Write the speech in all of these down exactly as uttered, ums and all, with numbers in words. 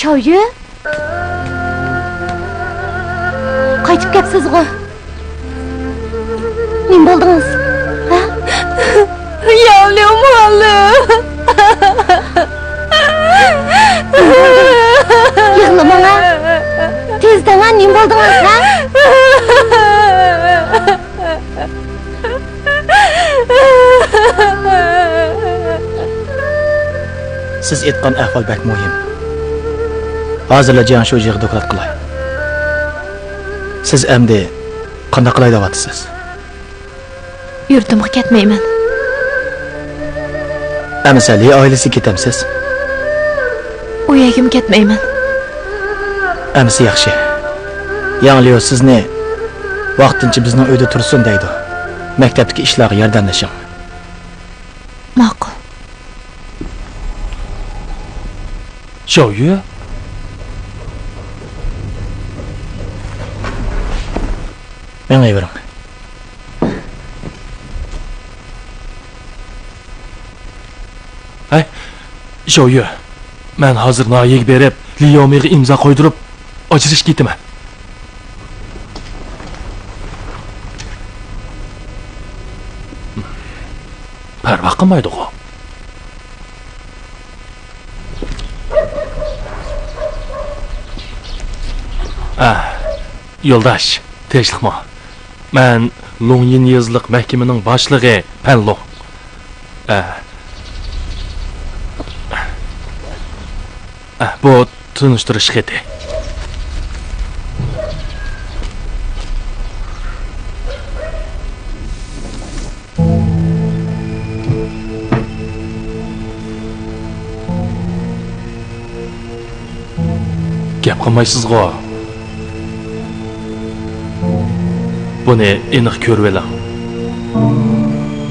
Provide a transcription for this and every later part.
شاۋيۈ؟ قايتىپ كەپسىزغۇ؟ نېمە بولدىڭىز؟ ھە؟ ياۋليۇ مۇئەللىم! يىغلىماڭ ھە! تېز دەڭە، نېمە بولدىڭىز ھە؟ سىز ئېيتقان ئەھۋال بەك مۇھىم. ھازىرلا جياڭ شۇجىغا دوكلات قىلاي. سىز ئەمدى قانداق قىلاي دەۋاتىسىز؟ يۇرتۇمغا كەتمەيمەن. ئەمىسە لى ئائىلىسىگە كېتەمسىز؟ ئۇ يەرگىمۇ كەتمەيمەن. ئەمىسە ياخشى. ياڭ ليۇ سىزنى ۋاقتىنچە بىزنىڭ ئۆيدە تۇرسۇن دەيدۇ. مەكتەپتىكى ئىشلارغا ياردەملىشىڭ. ماقۇل. شاۋيۈ؟ مېڭىۋېرىڭ. ھەي، شاۋيۈ، مەن ھازىر ناھىيەگە بېرىپ، لياۋمىغا ئىمزا قويدۇرۇپ، ئاجرىشىپ كېتىمەن. پەرۋا قىلمايدىغۇ. ئە، يولداش، تىنچلىقمۇ؟ مەن لۇڭيىن يېزىلىق مەھكىمىنىڭ باشلىقى پەن لۇڭ. ئە، ئە، بۇ تونۇشتۇرۇش خېتى. گەپ قىلمايسىزغۇ؟ بۇنى ئېنىق كۆرۈۋېلىڭ.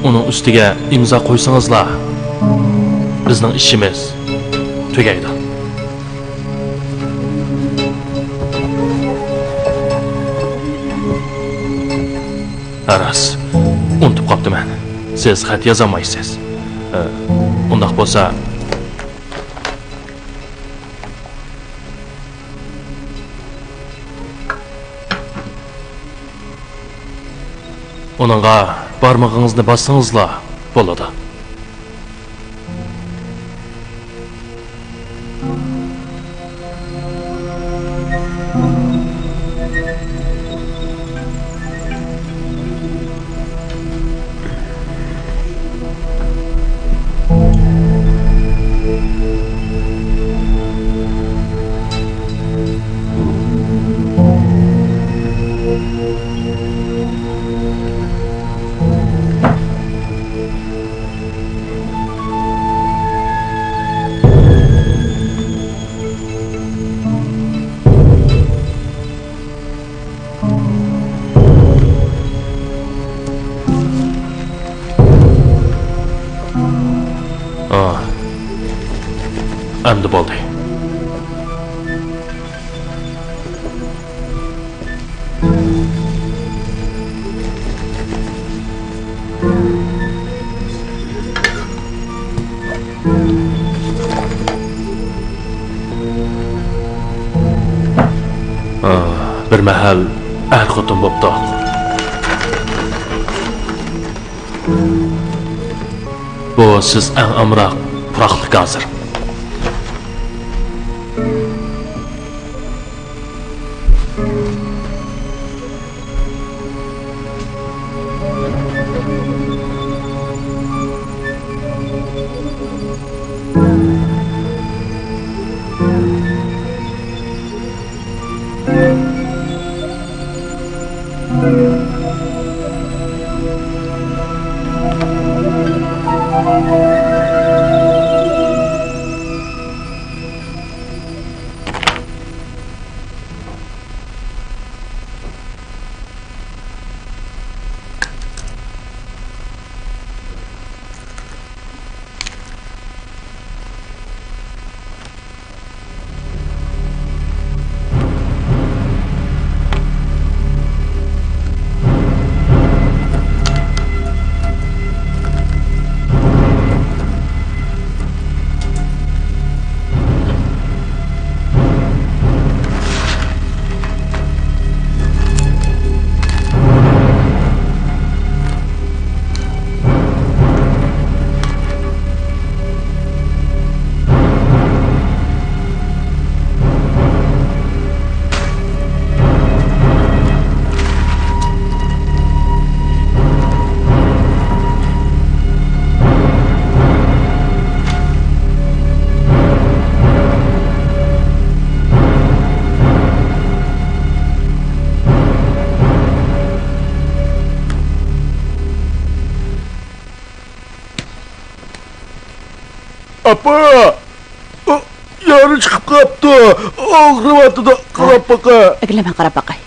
ئۇنىڭ ئۈستىگە ئىمزا قويسىڭىزلا، بىزنىڭ ئىشىمىز تۈگەيدۇ. ھە، راست. ئۇنتۇپ قاپتىمەن. سىز خەت يازالمايسىز. ئە، ئۇنداق بولسا، ئۇنىڭغا بارمىقىڭىزنى باسسىڭىزلا بولىدۇ. ئا، ئەمدى بولدى. ئا، بىر مەھەل ئەر-خوتۇن بوپتۇق. بۇ سىز ئەڭ ئامراق پۇراقلىق ھازىر. ئاپا! ئۇ، يارا چىقىپ قاپتۇ. ئاغرىۋاتىدۇ. قاراپ باقاي. ئەگىلىمە، قاراپ باقاي.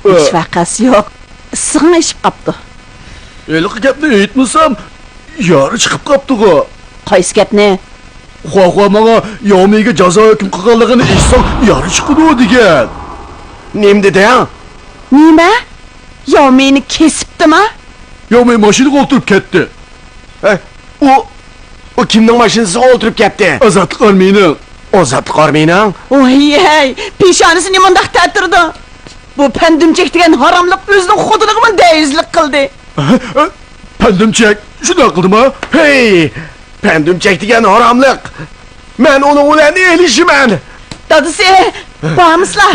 ھېچ ۋەقەسى يوق. ئىسسىقىڭ ئېشىپ قاپتۇ. ھېلىقى گەپنى ئېيتمىسام، يارا چىقىپ قاپتىغۇ. قايسى گەپنى؟ خۇاخۇا ماڭا ياۋمىيگە جازا ھۆكۈم قىلغانلىقىنى ئېيتساڭ، يارا چىقىدۇ دېگەن. نېمە دېدىڭ؟ نېمە؟ ياۋمىينى كېسىپتىما؟ ياۋمىي ماشىنىغا ئولتۇرۇپ كەتتى. ھە؟ ئۇ، ئۇ كىمنىڭ ماشىنىسىغا ئولتۇرۇپ كەتتى؟ ئازادلىق ئارمىيىنىڭ. ئازادلىق ئارمىيىنىڭ؟ ۋاي ھەي، پېشانىسى نېمانداق تەتۈردۇ؟ بۇ پەندۈمچەك دېگەن ھاراملىق ئۆزىنىڭ خوتۇنىغىمۇ دەييۇزلۇق قىلدى. ھە؟ پەندۈمچەك شۇنداق قىلدىما؟ ھەي، پەندۈمچەك دېگەن ھاراملىق. مەن ئۇنىڭ بىلەن ئېلىشىمەن. دادىسى، بارمىسىلا؟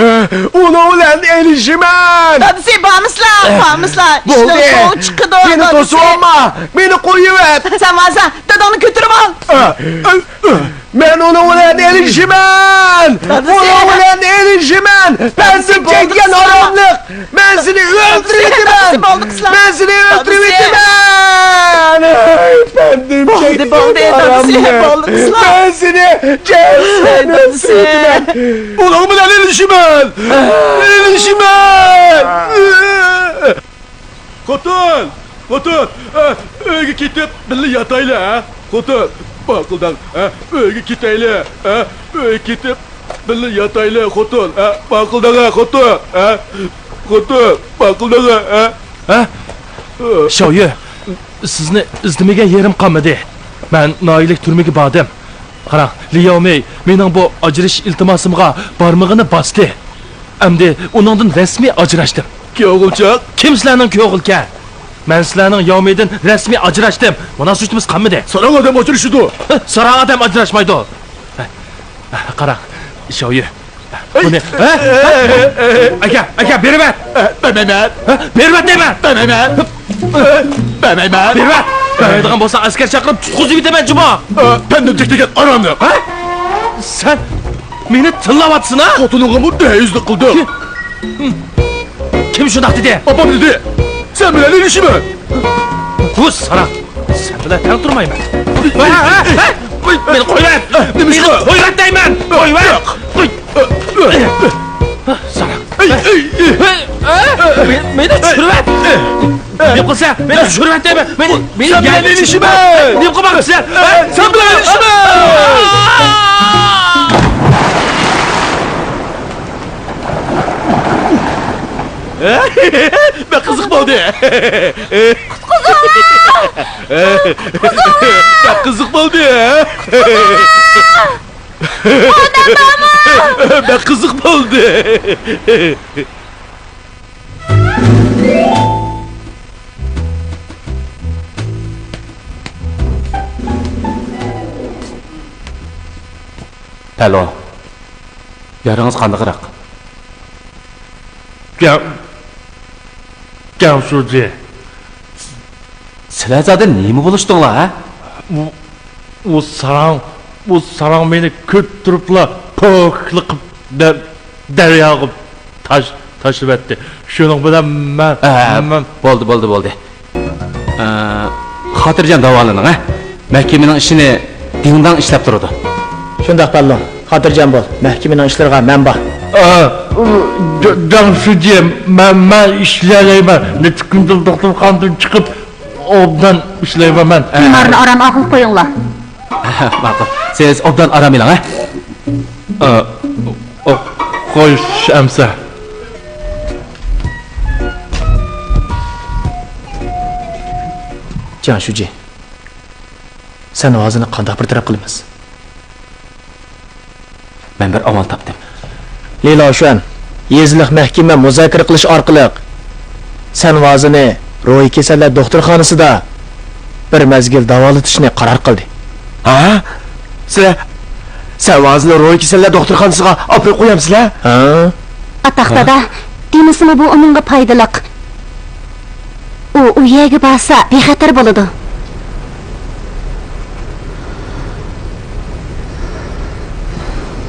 ئۇنىڭ بىلەن ئېلىشىمەن. دادىسى، بارمىسىلا؟ بارمىسىلا؟ بولدى. ئىشنىڭ سوغۇقى چىقىدۇ، مېنى دادىسى. توسۇۋالما. مېنى قويۇۋەت. سەن بارسا، داداڭنى كۆتۈرۈپ ئال. مەن ئۇنىڭ بىلەن ئېلىشىمەن. دادىسى. ئۇنىڭ بىلەن ئېلىشىمەن. دادىسى، پەندۈمچەك دېگەن ھاراملىق. مەن سېنى ئۆلتۈرۈۋېتىمەن! مەن سېنى ئۆلتۈرۈۋېتىمەن! ھەي، پەندىم چەكتى، بولدى، دادىسى، بولدى، قىزلار. مەن سېنى جەھەننەمگە سۆيدۈرىمەن! ئۇنىڭ بىلەن ئېلىشىمەن! ئېلىشىمەن! خوتۇن! خوتۇن! ئۆيگە كېتىپ، بىللە ياتايلى، ھە؟ خوتۇن! ماقۇلداڭ، ھە؟ ئۆيگە كېتەيلى، ھە؟ ئۆيگە كېتىپ، بىللە ياتايلى، خوتۇن، ھە؟ ماقۇلداڭ، ھە، خوتۇن، ھە؟ خوتۇن، ماقۇلداڭ، ھە؟ ھە؟ شاۋيۈ، سىزنى ئىزدىمىگەن يېرىم قالمىدى. مەن ناھىيەلىك تۈرمىگە باردىم. قاراڭ، لياۋمېي مېنىڭ بۇ ئاجرىشىش ئىلتىماسىمغا بارمىقىنى باستى. ئەمدى ئۇنىڭدىن رەسمىي ئاجراشتىم. كۆڭۈلچاق. كىم سىلەرنىڭ كۆڭۈلكە؟ مەن سىلەرنىڭ ياۋمېيدىن رەسمىي ئاجراشتىم. مۇناسىۋىتىمىز قالمىدى. ساراڭ ئادەم ئاجرىشىدۇ. ساراڭ ئادەم ئاجراشمايدۇ. قاراڭ، شاۋيۈ. بۇنى، ھە؟ ئاكا، ئاكا، بېرىۋەت! بەرمەيمەن! ھە؟ بېرىۋەت دەيمەن! بەرمەيمەن! بەرمەيمەن! بېرىۋەت! بەرمەيدىغان بولساڭ، ئەسكەر چاقىرىپ، تۇتقۇزۇۋېتىمەن جۇمۇ! پەندىم چەكتى دېگەن ئاراملىق! ھە؟ سەن مېنى تىللاۋاتىسەن، ھە؟ خوتۇنۇڭغىمۇ دەييۇزلۇق قىلدىڭ! كىم شۇنداق دېدى؟ ئاپام دېدى! سەن بىلەن ئېلىشىمەن! ھۇ، ساراڭ! سەن بىلەن تەڭ تۇرمايمەن! ھە، ھە، ھە! مېنى قويۇۋەت! نېمىشقا؟ مېنى قويۇۋەت دەيمەن! قويۇۋەت! ساراڭ! مېنى، مېنى چۈشۈرۈۋەت! نېمە قىلسا، مېنى چۈشۈرۈۋەت دەيمەن! مېنى، مېنى سەن بىلەن ئېلىشىمەن! نېمە قىلماقچىسەن؟ سەن بىلەن ئېلىشىمەن! بەك قىزىق بولدى! قۇتقۇزۇڭلار! بەك قىزىق بولدى! قۇتقۇزۇڭلار! ئۇنىڭ نامى! بەك قىزىق بولدى! پەلۋان، يارىڭىز قانداقراق؟ جاڭ، جاڭ شۇجى. سىلەر زادى نېمە بولۇشتۇڭلار، ھە؟ ئۇ، ئۇ ساراڭ، ئۇ ساراڭ مېنى كۆتۈرۈپلا پوكلىقىپ دە-، دەرياغا تاش-، تاشلىۋەتتى. شۇنىڭ بىلەن مەن، ھە، مەن بولدى، بولدى، بولدى. ئە، خاتىرجەم داۋالىنىڭ، ھە؟ مەھكىمىنىڭ ئىشىنى دىڭداڭ ئىشلەپ تۇرىدۇ. شۇنداق، پەلۋان. خاتىرجەم بول. مەھكىمىنىڭ ئىشلىرىغا مەن بار. ئا، جا-، جاڭ شۇجى، مەن، مەن ئىشلەيمەن. نەچچە كۈندىن دوختۇرخانىدىن چىقىپ، ئوبدان ئىشلەيمەن مەن. بىمارنى ئارام ئالغىلى قويۇڭلار. ماقۇل. سىز ئوبدان ئارام ئېلىڭ، ھە؟ ئا، ئو-، خوش ئەمسە. جاڭ شۇجى، سەن ۋازىنى قانداق بىر تەرەپ قىلىمىز؟ مەن بىر ئامال تاپتىم. لى لاۋشۈەن يېزىلىق مەھكىمە مۇزاكىرە قىلىش ئارقىلىق سەن ۋازىنى روھىي كېسەللەر دوختۇرخانىسىدا بىر مەزگىل داۋالىتىشنى قارار قىلدى. ھە؟ سىلەر، سەن ۋازىنى روھىي كېسەللەر دوختۇرخانىسىغا ئاپىرىپ قويامسىلەر؟ ھە؟ ئاتاق دادا، دېمىسىمۇ بۇ ئۇنىڭغا پايدىلىق. ئۇ ئۇ يەرگە بارسا بىخەتەر بولىدۇ.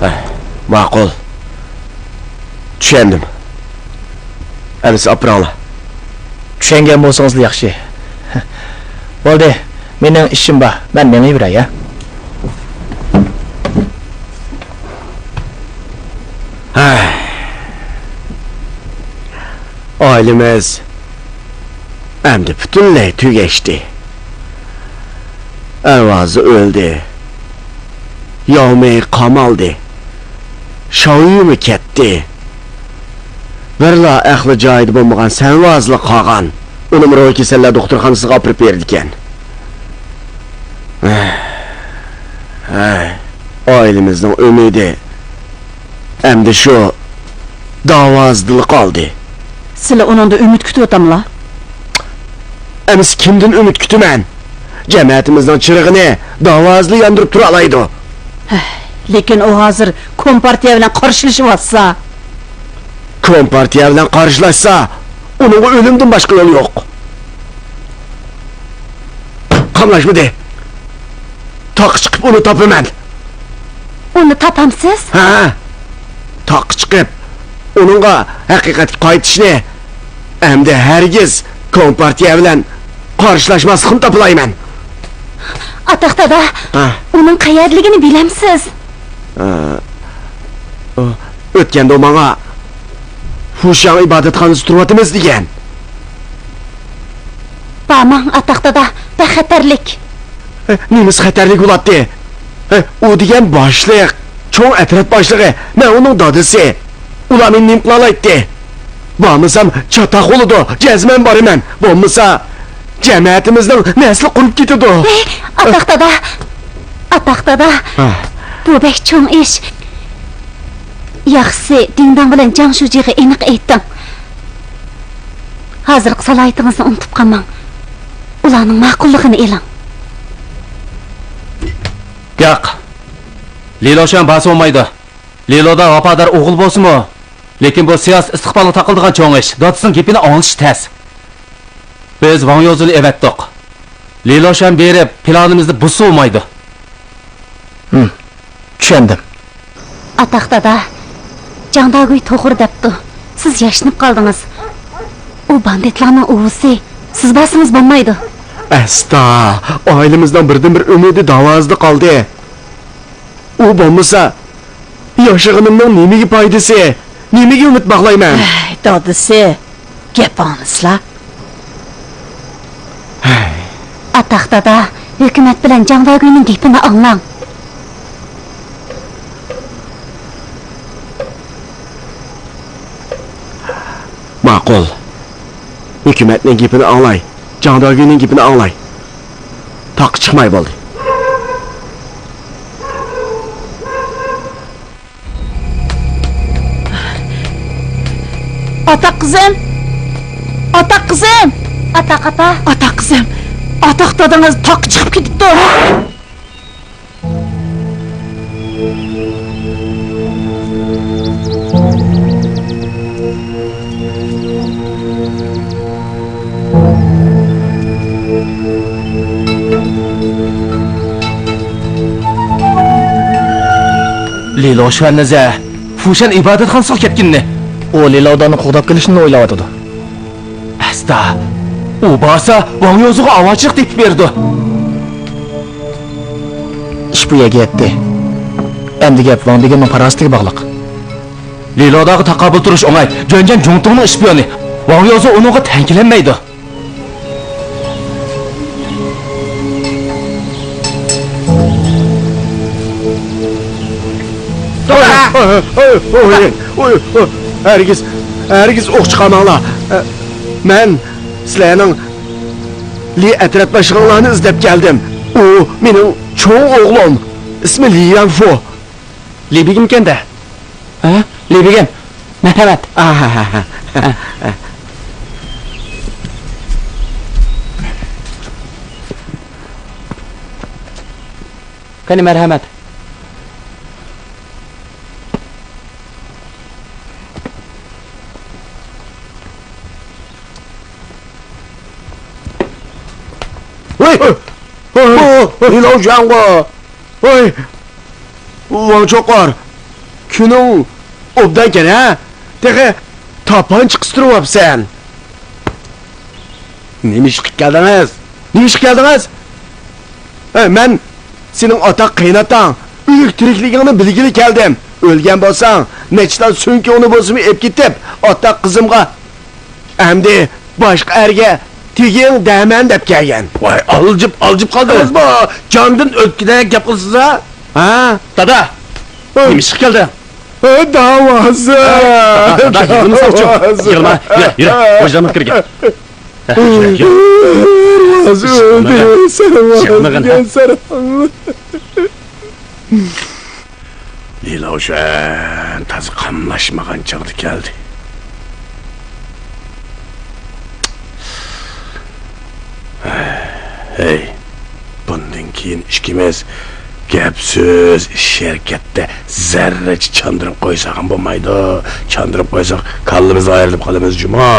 ھە، ماقۇل. چۈشەندىم. ئەمىسە ئاپىرىڭلار. چۈشەنگەن بولسىڭىزلا ياخشى. بولدى، مېنىڭ ئىشىم بار، مەن مېڭىۋېرەي، ھە؟ ھەي. ئائىلىمىز ئەمدى پۈتۈنلەي تۈگەشتى. ئەۋازى ئۆلدى. ياۋمېي قامالدى. شاۋيۈمۇ كەتتى. بىرلا ئەقلى جايىدا بولمىغان سەنۋازىلا قالغان. ئۇنىمۇ روھىي كېسەللەر دوختۇرخانىسىغا ئاپىرىپ بېرىدىكەن. ھەي، ئائىلىمىزنىڭ ئۈمىدى ئەمدى شۇ داۋازىدىلا قالدى. سىلەر ئۇنىڭدىن ئۈمىد كۈتۈۋاتاملا؟ ئەمىسە كىمدىن ئۈمىد كۈتىمەن؟ جەمەتىمىزنىڭ چىرىغىنى داۋازىدىلا ياندۇرۇپ تۇرالايدۇ. ھەي، لېكىن ئۇ ھازىر كومپارتىيە بىلەن قارشىلىشىۋاتسا. كومپارتىيە بىلەن قارشىلاشسا، ئۇنىڭغا ئۆلۈمدىن باشقا يول يوق. قاملاشمىدى. تاغقا چىقىپ ئۇنى تاپىمەن. ئۇنى تاپامسىز؟ ھە. تاغقا چىقىپ، ئۇنىڭغا ھەقىقەتكە قايتىشنى، ئەمدى ھەرگىز كومپارتىيە بىلەن قارشىلاشماسلىقنى تاپىلايمەن. ئاتاق دادا، ھە. ئۇنىڭ قەيەردىلىكىنى بىلەمسىز؟ ھە. ئۆتكەندە ئۇ ماڭا، فۇشياڭ ئىبادەتخانىسىدا تۇرۇۋاتىمىز دېگەن. بارماڭ، ئاتاق دادا، بەك خەتەرلىك. ئە، نېمىسى خەتەرلىك بولاتتى؟ ئە، ئۇ دېگەن باشلىق، چوڭ ئەترەت باشلىقى، مەن ئۇنىڭ دادىسى. ئۇلار مېنى نېمە قىلالايتتى؟ بارمىسام چاتاق بولىدۇ، جەزمەن بارىمەن. بولمىسا جەمەتىمىزنىڭ نەسلى قۇرۇپ كېتىدۇ. ھەي، ئاتاق دادا، ئاتاق دادا، ھە. بۇ بەك چوڭ ئىش. ياخشىسى دىڭداڭ بىلەن جاڭ شۇجىغا ئېنىق ئېيتىڭ. ھازىرقى سالاھىيىتىڭىزنى ئۇنتۇپ قالماڭ. ئۇلارنىڭ ماقۇللۇقىنى ئېلىڭ. ياق. لىلوشۈەن بارسا بولمايدۇ. لىلودا ۋاپادار ئوغۇل بولسىمۇ، لېكىن بۇ سىياسىي ئىستىقبالغا تاقىلىدىغان چوڭ ئىش. دادىسىنىڭ گېپىنى ئاڭلىشى تەس. بىز ۋاڭ يوزۇنى ئەۋەتتۇق. لىلوشۈەن بېرىپ، پىلانىمىزنى بۇزسا بولمايدۇ. ھىم، چۈشەندىم. ئاتاق دادا، جاڭ داگۈي توغرا دەپتۇ. سىز ياشىنىپ قالدىڭىز. ئۇ باندىتلارنىڭ ئۇۋىسى. سىز بارسىڭىز بولمايدۇ. ئەستا، ئائىلىمىزنىڭ بىردىنبىر ئۈمىدى داۋازىدا قالدى. ئۇ بولمىسا، ياشىغىنىمنىڭ نېمىگە پايدىسى؟ نېمىگە ئۈمىد باغلايمەن؟ ھەي، دادىسى، گەپ ئاڭلىسىلا. ھەي. ئاتاق دادا، ھۆكۈمەت بىلەن جاڭ داگۈينىڭ گېپىنى ئاڭلاڭ. ماقۇل. ھۆكۈمەتنىڭ گېپىنى ئاڭلاي، جاڭ داگۈينىڭ گېپىنى ئاڭلاي. تاغقا چىقماي بولدى. ئاتاق قىزىم! ئاتاق قىزىم! ئاتاق ئاپا! ئاتاق قىزىم! ئاتاق دادىڭىز تاغقا چىقىپ كېتىپتۇ! لىلو شۈەننىزە فۇشەن ئىبادەتخانىسىغا كەتكىنىنى. ئۇ لىلو داننى قوغداپ كېلىشنى ئويلاۋاتىدۇ. ئەستا، ئۇ بارسا ۋاڭ يوزىغا ئاۋارىچىلىق تېپىپ بېرىدۇ. ئىش بۇ يەرگە يەتتى. ئەمدى گەپ ۋاڭ بېگىمنىڭ پاراسىتىگە باغلىق. لىلوداغا تاقابىل تۇرۇش ئوڭاي. جۆنجەن جۇڭتۇڭنىڭ ئىشپىيونى. ۋاڭ يوزى ئۇنىڭغا تەڭ كېلەلمەيدۇ. ھەرگىز، ھەرگىز ئوق چىقارماڭلار. مەن سىلەرنىڭ لى ئەترەت باشلىقىڭلارنى ئىزدەپ كەلدىم. ئۇ مېنىڭ چوڭ ئوغلۇم. ئىسمى لى يانفۇ. لى بېگىمكەن-دە. ھە؟ لى بېگىم. مەرھەمەت. ئاھا. قېنى، مەرھەمەت. ۋوي! ۋوي! ۋوي! ۋوي! ۋوي! ۋاڭ چوقۇر، كۈنۈڭ ئوبدانكەن ھە؟ تېخى تاپانچا قىستۇرۇۋاپسەن. نېمە ئىش قىلىپ كەلدىڭىز؟ نېمە ئىش قىلىپ كەلدىڭىز؟ ھە، مەن سېنىڭ ئاتاق قېيىنئاتاڭ ئۆلۈك تىرىكلىكىڭنى بىلگىلى كەلدىم. ئۆلگەن بولساڭ، نەچچە تال سۆڭىكىڭنى بولسىمۇ ئېلىپ كېتىپ، ئاتاق قىزىمغا، ئەمدى باشقا ئەرگە تېگىڭ دەمەن دەپ كەلگەن. ۋاي، ئالجىپ، ئالجىپ قالدىڭىزمۇ؟ جاندىن ئۆتكۈدەك گەپ قىلىسىز ھە؟ ھە؟ دادا، ھە. نېمە ئىشقا كەلدىڭ؟ ھە، داۋازا. دادا، دادا، يىغلىمىساڭچۇ. داۋازا. يىغلىما، يۈر، يۈر، ۋىجدانلىق كىرگىن. ھە، يۈر، يۈر. داۋازا ئۆلدى، سەن يىغلىمىغىن، ھە. لىلاۋشۈەن تازا قاملاشمىغان چاغدا كەلدى. ھەي، بۇندىن كېيىن ئىككىمىز گەپ-سۆز، ئىش-ھەرىكەتتە زەررىچە چاندۇرۇپ قويساقمۇ بولمايدۇ. چاندۇرۇپ قويساق، كاللىمىز ئايرىلىپ قالىمىز جۇما.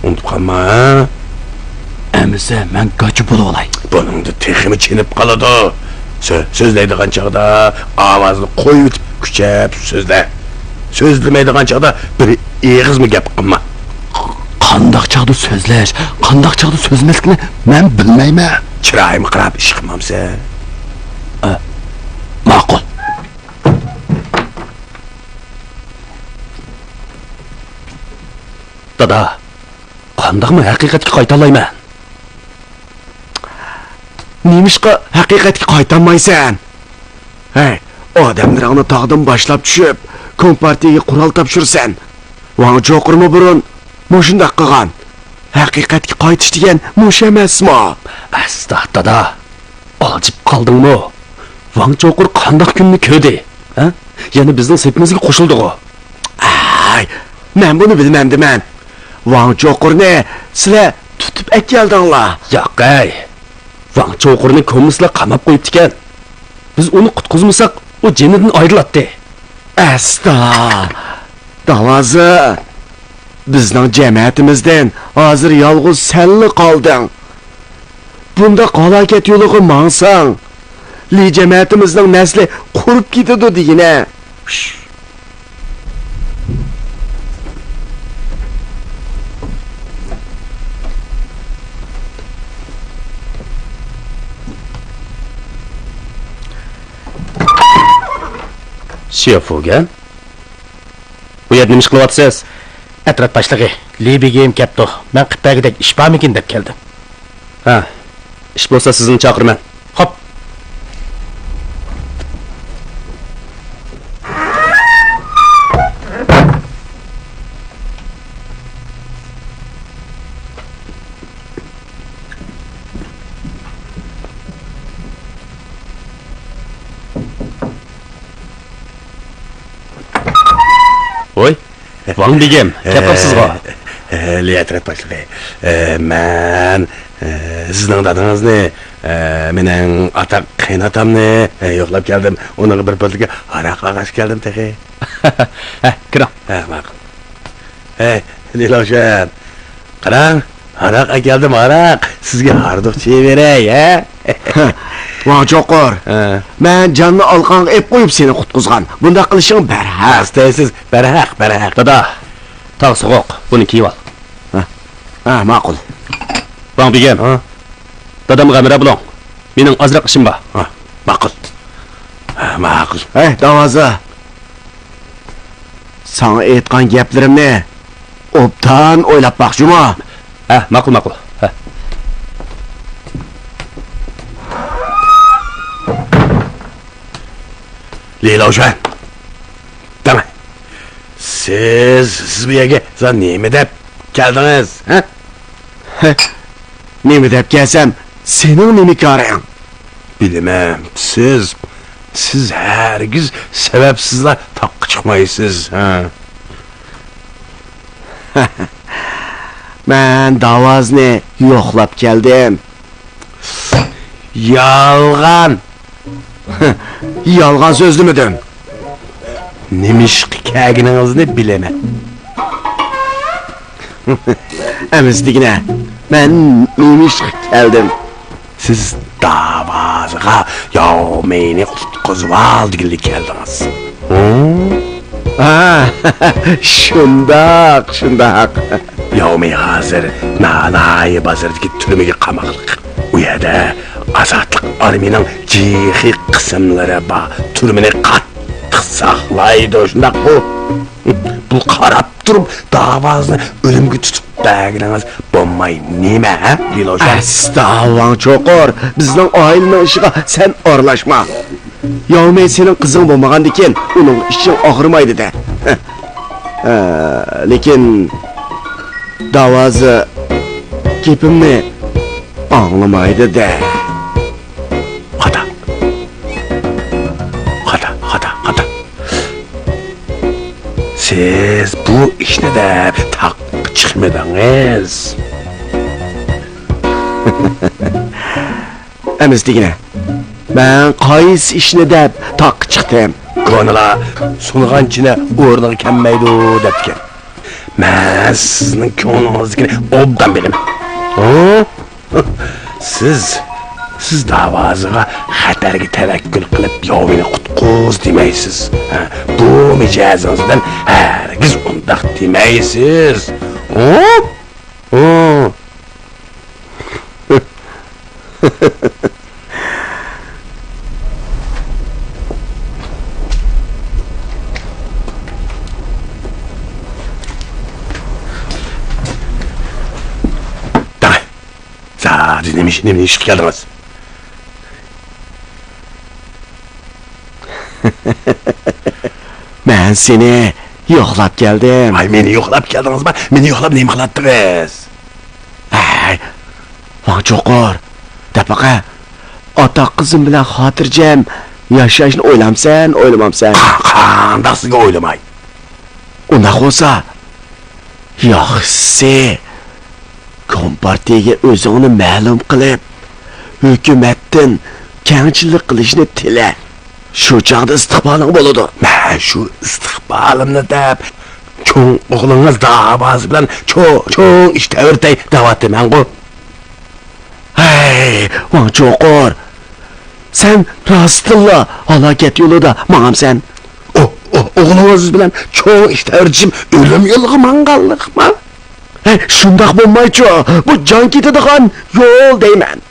ئۇنتۇپ قالما، ھە؟ ئەمىسە مەن گاچا بولۇۋالاي. بۇنىڭدا تېخىمۇ چېنىپ قالىدۇ. سۆ-، سۆزلەيدىغان چاغدا ئاۋازىنى قويۇۋېتىپ كۈچەپ سۆزلە. سۆزلىمەيدىغان چاغدا بىر ئېغىزمۇ گەپ قىلما. قانداق چاغدا سۆزلەش، قانداق چاغدا سۆزلىمەسلىكنى مەن بىلمەيمەن. چىرايىمغا قاراپ ئىش قىلمامسەن؟ ئە، ماقۇل. دادا، قانداقمۇ ھەقىقەتكە قايتالايمەن؟ نېمىشقا ھەقىقەتكە قايتالمايسەن؟ ھەي، ئادەملىرىڭنى تاغدىن باشلاپ چۈشۈپ، كومپارتىيىگە قورال تاپشۇرىسەن. ۋاڭ چوقۇرمۇ بۇرۇن مۇشۇنداق قىلغان. ھەقىقەتكە قايتىش دېگەن مۇشۇ ئەمەسمۇ؟ ئەستا، دادا. ئالجىپ قالدىڭمۇ؟ ۋاڭ چوقۇر قانداق كۈننى كۆردى؟ ھە؟ يەنە بىزنىڭ سېپىمىزگە قوشۇلدىغۇ؟ ئاي، مەن بۇنى بىلمەمدىمەن. ۋاڭ چوقۇرنى سىلەر تۇتۇپ ئەكەلدىڭلار. ياق ئەي. ۋاڭ چوقۇرنى كوممۇنىستلار قاماپ قويۇپتىكەن. بىز ئۇنى قۇتقۇزمىساق، ئۇ جېنىدىن ئايرىلاتتى. ئەستا! داۋازا! بىزنىڭ جەمەتىمىزدىن ھازىر يالغۇز سەنلا قالدىڭ. بۇنداق ھالاكەت يولىغا ماڭساڭ، لى جەمەتىمىزنىڭ نەسلى قۇرۇپ كېتىدۇ دېگىنە. شيافۇگەن؟ بۇ يەردە نېمە ئىش قىلىۋاتىسىز؟ ئەترەت باشلىقى، لى بېگىم كەپتۇ. مەن قىلىپ بەرگۈدەك ئىش بارمىكىن دەپ كەلدىم. ھە، ئىش بولسا سىزنى چاقىرىمەن. خوپ. ۋوي، ۋاڭ بېگىم، كەپ قاپسىزغۇ؟ ھە، ھە، ليەترەت باشلىقى. ھە، مەن، ھە، سىزنىڭ دادىڭىزنى، ھە، مېنىڭ ئاتا قېيىنئاتامنى، ھە، يوقلاپ كەلدىم. ئۇنىڭغا بىر پۈتۈكى ھاراق ئالغاچ كەلدىم تېخى. ھە، كىرىڭ. ھە، ماقۇل. ھەي، لىلاۋشۈەن، قاراڭ، ھاراق ئەكەلدىم، ھاراق. سىزگە ھاردۇق چېيىۋېرەي، ھە؟ ۋاڭ چوقۇر، ھە. مەن جاننى ئالىقاڭغا ئېلىپ قويۇپ سېنى قۇتقۇزغان. بۇنداق قىلىشىڭ بەرھەق. ئاستايسىز، بەرھەق، بەرھەق. دادا، تاغ سوغۇق، بۇنى كىيىۋال. ھە، ھە، ماقۇل. ۋاڭ بېگىم، ھە؟ دادامغا ھەمراھ بولۇڭ. مېنىڭ ئازراق ئىشىم بار. ھە، ماقۇل. ھە، ماقۇل. ھەي، داۋازا. ساڭا ئېيتقان گەپلىرىمنى ئوبدان ئويلاپ باق جۇمۇ. ھە، ماقۇل، ماقۇل. ھە. لىلاۋشۈەن، دەڭ. سىز، سىز بۇ يەرگە زادى نېمە دەپ كەلدىڭىز، ھە؟ ھە، نېمە دەپ كەلسەم، سېنىڭ نېمە كارىڭ؟ بىلىمەن، سىز، سىز ھەرگىز سەۋەبسىزلا تاغقا چىقمايسىز، ھە؟ مەن داۋازنى يوقلاپ كەلدىم. يالغان! يالغان سۆزلىمىدىم. نېمىشقا كەلگىنىڭىزنى بىلىمەن. ئەمىسە دېگىنە، مەن نېمىشقا كەلدىم؟ سىز داۋازىغا ياۋمېينى قۇتقۇزۇۋال دېگىلى كەلدىڭىز. ھە؟ ھە، شۇنداق، شۇنداق. ياۋمېي ھازىر نانايى بازىرىدىكى تۈرمىگە قاماقلىق. ئۇ يەردە ئازادلىق ئارمىيىنىڭ جىخىي قىسىملىرى بار. تۈرمىنى قاتتىق ساقلايدۇ، شۇنداققۇ؟ بۇ قاراپ تۇرۇپ داۋازنى ئۆلۈمگە تۇتۇپ بەرگىنىڭىز بولماي نېمە، ھە، لىلوشۈەن؟ ئەستا، ۋاڭ چوقۇر، بىزنىڭ ئائىلىنىڭ ئىشىغا سەن ئارىلاشما. ياۋمەي سېنىڭ قىزىڭ بولمىغاندىكىن ئۇنىڭ ئىچىڭ ئاغرىمايدۇ-دە. ھە، لېكىن داۋازى گېپىمنى ئاڭلىمايدۇ-دە. خاتا. خاتا، خاتا، خاتا. سىز بۇ ئىشنى دەپ تاغقا چىقمىدىڭىز. ئەمىسە دېگىنە، مەن قايسى ئىشنى دەپ تاغقا چىقتىم؟ كونىلار سۇنغان چىنە ئورنىغا كەلمەيدۇ دەپتىكەن. مەن سىزنىڭ كۆڭلىڭىزدىكىنى ئوبدان بىلىمەن. ھە؟ سىز، سىز داۋازىغا خەتەرگە تەۋەككۈل قىلىپ ياۋمېينى قۇتقۇز دېمەيسىز. ھە، بۇ مىجەزىڭىز بىلەن ھەرگىز ئۇنداق دېمەيسىز. ھە؟ ھە. دەڭە. زادى نېمە ئىش، نېمە ئىشقا كەلدىڭىز؟ مەن سېنى يوقلاپ كەلدىم. ۋاي، مېنى يوقلاپ كەلدىڭىزما؟ مېنى يوقلاپ نېمە قىلاتتىڭىز؟ ھەي، ۋاڭ چوقۇر، دەپ باقە. ئاتاق قىزىم بىلەن خاتىرجەم ياشاشنى ئويلامسەن، ئويلىمامسەن؟ قا-، قانداق سىزگە ئويلىماي؟ ئۇنداق بولسا، ياخشىسى، كومپارتىيەگە ئۆزۈڭنى مەلۇم قىلىپ، ھۆكۈمەتتىن كەڭچىلىك قىلىشنى تىلە. شۇ چاغدا ئىستىقبالىڭ بولىدۇ. مەن شۇ ئىستىقبالىمنى دەپ، چوڭ ئوغلىڭىز داۋازى بىلەن چوڭ، چوڭ ئىش تەۋرىتەي دەۋاتىمەنغۇ. ھەي، ۋاڭ چوقۇر! سەن راستتىنلا ھالاكەت يولىدا ماڭامسەن؟ ئو، ئو، ئوغلىڭىز بىلەن چوڭ ئىش تەۋرىتىشىم ئۆلۈم يولىغا ماڭغانلىقما؟ ھەي، شۇنداق بولمايچۇ، بۇ جان كېتىدىغان يول دەيمەن.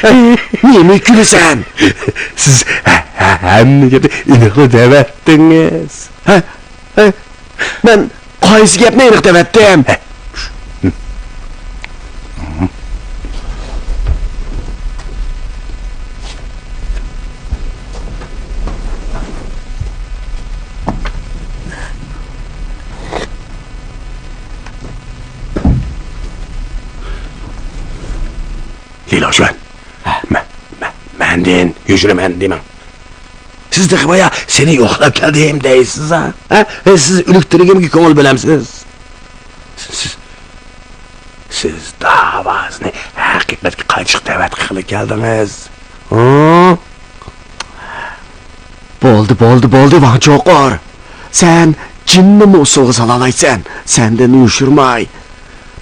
نېمە كۈلىسەن؟ سىز ھە-، ھە-، ھەممە گەپنى ئېنىقلا دەۋەتتىڭىز. ھە؟ ھە؟ مەن قايسى گەپنى ئېنىق دەۋەتتىم؟ لىلوشۈەن، مە-، مە-، مەندىن يوشۇرىمەن دېمەڭ. سىز تېخى بايا سېنى يوقلاپ كەلدىم دەيسىز ھە؟ ھە؟ سىز ئۆلۈك تىرىكىمگە كۆڭۈل بۆلەمسىز؟ سىز، سىز، سىز داۋازنى ھەقىقەتكە قايتىشقا دەۋەت قىلغىلى كەلدىڭىز. ھە؟ بولدى، بولدى، بولدى، ۋاڭ چوقۇر. سەن جىننىمۇ ئۇسسۇلغا سالالايسەن، سەندىن يوشۇرماي.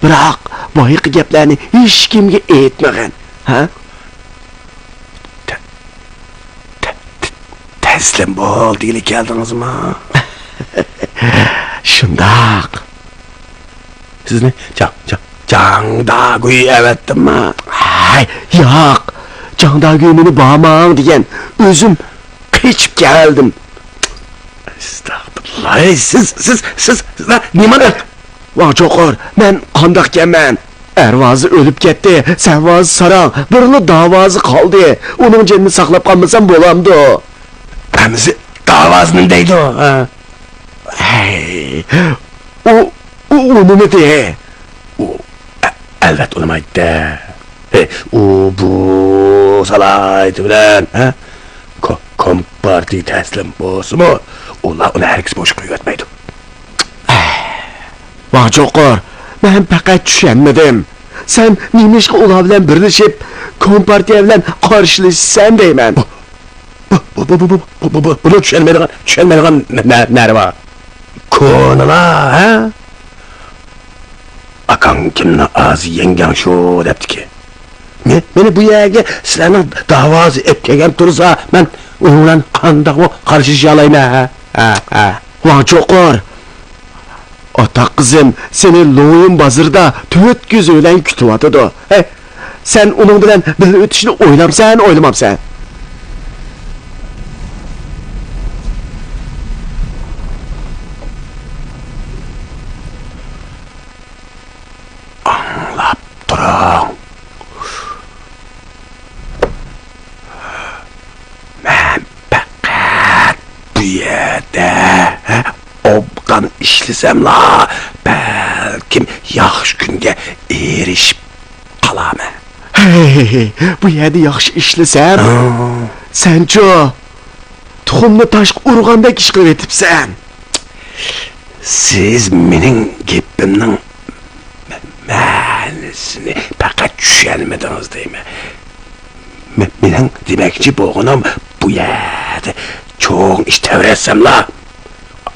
بىراق، بايىقى گەپلەرنى ھېچكىمگە ئېيتمىغىن، ھە؟ تە-، تە-، تە-، تەسلىم بول دېگىلى كەلدىڭىزمۇ؟ شۇنداق. سىزنى جاڭ، جاڭ، جاڭ داگۈي ئەۋەتتىمما؟ ھەي، ياق. جاڭ داگۈي مېنى بارماڭ دېگەن. ئۆزۈم قېچىپ كەلدىم. ئەستەغپىرۇللا. ھەي، سىز، سىز، سىز، سىز نېمە؟ ۋاڭ چوقۇر، مەن قانداقكەنمەن؟ ئەر ۋازى ئۆلۈپ كەتتى، سەن ۋازى ساراڭ، بىرلا داۋازى قالدى. ئۇنىڭ جېنىنى ساقلاپ قالمىسام بولامدۇ؟ ئەمىسە داۋازىنى دەيدۇ. ھە. ھەي، ئۇ، ئۇ، ئۇ نېمىدى؟ ئۇ، ئە-، ئەلۋەتتە ئۇنىمايدۇ-دە. ھەي، ئۇ بۇ سالاھىيىتى بىلەن، ھە؟ كو-، كومپارتىيە تەسلىم بولسىمۇ، ئۇلار ئۇنى ھەرگىز بوش قويۇۋەتمەيدۇ. ۋاڭ چوقۇر، مەن پەقەت چۈشەنمىدىم. سەن نېمىشقا ئۇلار بىلەن بىرلىشىپ، كومپارتىيە بىلەن قارشىلىشىسەن دەيمەن. بۇ، بۇ، بۇنى چۈشەنمەيدىغان، چۈشەنمەيدىغان نە-، نە-، نەرە بار؟ كونىلار، ھە؟ ئاكاڭ كىمنى ئازى يەڭگەڭ شۇ دەپتىكى. مە-، مېنى بۇ يەرگە سىلەرنىڭ داۋازى ئېلىپ كەلگەن تۇرسا، مەن ئۇنىڭ بىلەن قانداقمۇ قارشىلىشالايمەن، ھە؟ ھە، ھە. ۋاڭ چوقۇر، ئاتاق قىزىم سېنى لوڭيىن بازىرىدا تۆت كۆزى بىلەن كۈتۈۋاتىدۇ. ھەي، سەن ئۇنىڭ بىلەن بىللە ئۆتۈشنى ئويلامسەن، ئويلىمامسەن؟ ئاڭلاپ تۇرۇڭ. مەن پەقەت بۇ يەردە ئوبدان ئىشلىسەملا، بەلكىم ياخشى كۈنگە ئېرىشىپ قالامەن. ھەي، بۇ يەردە ياخشى ئىشلىسەم، ھە. سەنچۇ؟ تۇخۇمنى تاشقا ئۇرغاندەك ئىش قىلىۋېتىپسەن. سىز مېنىڭ گېپىمنىڭ مە-، مەنىسىنى پەقەت چۈشەنمىدىڭىز دەيمەن. مە-، مېنىڭ دېمەكچى بولغىنىم، بۇ يەردە چوڭ ئىش تەۋرەتسەملا،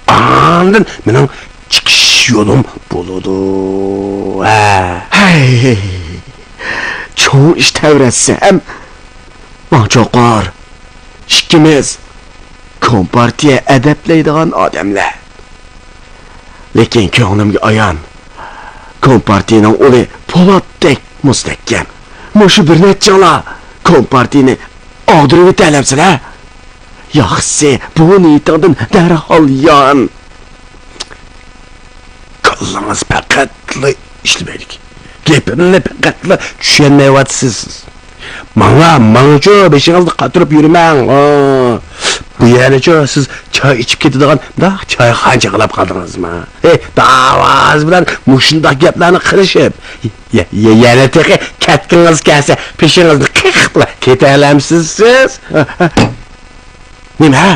ئاندىن مېنىڭ چىقىش يولۇم بولىدۇ. ھە. ھەي، چوڭ ئىش تەۋرەتسەم، ماڭ چوقۇر. ئىككىمىز كومپارتىيە ئەدەپلەيدىغان ئادەملەر. لېكىن كۆڭلۈمگە ئايان، كومپارتىيىنىڭ ئۇلى پولاتتەك مۇستەھكەم. مۇشۇ بىر نەچچىڭلار كومپارتىيىنى ئاغدۇرۇۋېتەلەمسىلەر؟ ياخشىسى، بۇ نىيىتىڭدىن دەرھال يان. كاللىڭىز پەقەتلا ئىشلىمەيدىكەن. گېپىمنى پەقەتلا چۈشەنمەيۋاتىسىز سىز. ماڭا، ماڭىچۇ، بېشىڭىزنى قاتۇرۇپ يۈرمەڭ. ھە. بۇ يەرنىچۇ سىز چاي ئىچىپ كېتىدىغان مۇنداق چايخانىچە قىلىپ قالدىڭىزمۇ؟ ھەي، داۋازى بىلەن مۇشۇنداق گەپلەرنى قىلىشىپ، يە-، يە-، يەنە تېخى كەتكىڭىز كەلسە، پېشىڭىزنى قېقىپلا كېتەلەمسىز سىز؟ نېمە؟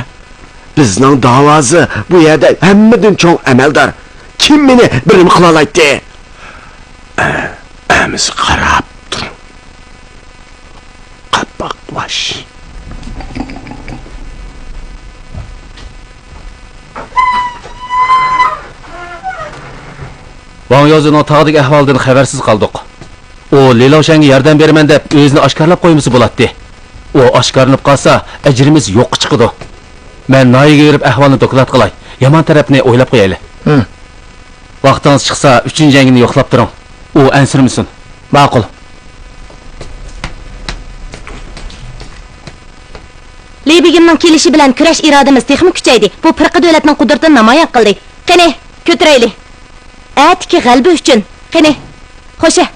بىزنىڭ داۋازى بۇ يەردە ھەممىدىن چوڭ ئەمەلدار. كىم مېنى بىر نېمە قىلالايتتى؟ ئە-، ئەمىسە قاراپ تۇرۇڭ. قاپاقلاش. ۋاڭ يوزىنىڭ تاغدىكى ئەھۋالىدىن خەۋەرسىز قالدۇق. ئۇ لىلۇشەنگە ياردەم بېرىمەن دەپ ئۆزىنى ئاشكارىلاپ قويمىسا بولاتتى. ئۇ ئاشكارىلىنىپ قالسا، ئەجرىمىز يوققا چىقىدۇ. مەن ناھىيەگە بېرىپ ئەھۋالنى دوكلات قىلاي. يامان تەرەپنى ئويلاپ قويايلى. ھىم. ۋاقتىڭىز چىقسا، ئۈچىنچى يەڭگىنى يوقلاپ تۇرۇڭ. ئۇ ئەنسىرىمىسۇن. ماقۇل. لى بېگىمنىڭ كېلىشى بىلەن كۈرەش ئىرادىمىز تېخىمۇ كۈچەيدى. بۇ پىرقە دۆلەتنىڭ قۇدرىتىنى نامايان قىلدى. قېنى، كۆتۈرەيلى. ئەتىكى غەلىبە ئۈچۈن. قېنى، خوشە.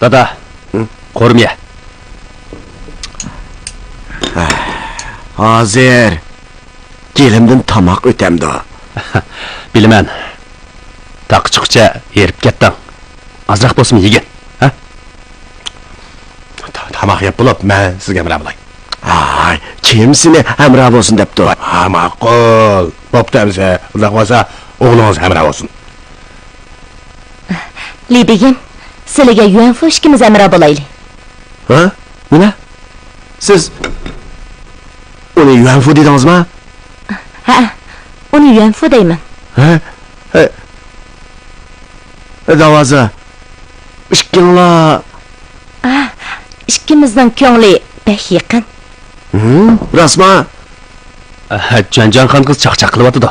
دادا، ھە؟ قورۇمىيە. ھازىر گېلىمدىن تاماق ئۆتەمدۇ؟ بىلىمەن. تاققا چىققۇچە ھېرىپ كەتتىڭ. ئازراق بولسىمۇ يېگىن، ھە؟ تا-، تاماق يەپ بولۇپ، مەن سىزگە ھەمراھ بولاي. ھاي، كىم سېنى ھەمراھ بولسۇن دەپتۇ؟ ھا، ماقۇل. بوپتۇ ئەمىسە، ئۇنداق بولسا ئوغلىڭىز ھەمراھ بولسۇن. لى بېگىم، سىلىگە يۈەنفۇ ئىككىمىز ھەمراھ بولايلى. ھە؟ نېمە؟ سىز ئۇنى يۈەنفۇ دېدىڭىزما؟ ھەئە، ئۇنى يۈەنفۇ دەيمەن. ھە؟ ھە؟ داۋازى، ئىككىڭلار. ئىككىمىزنىڭ كۆڭلى بەك يېقىن. ھىم، راستما؟ ئەھە، جۈەنجاڭخان قىز چاقچاق قىلىۋاتىدۇ.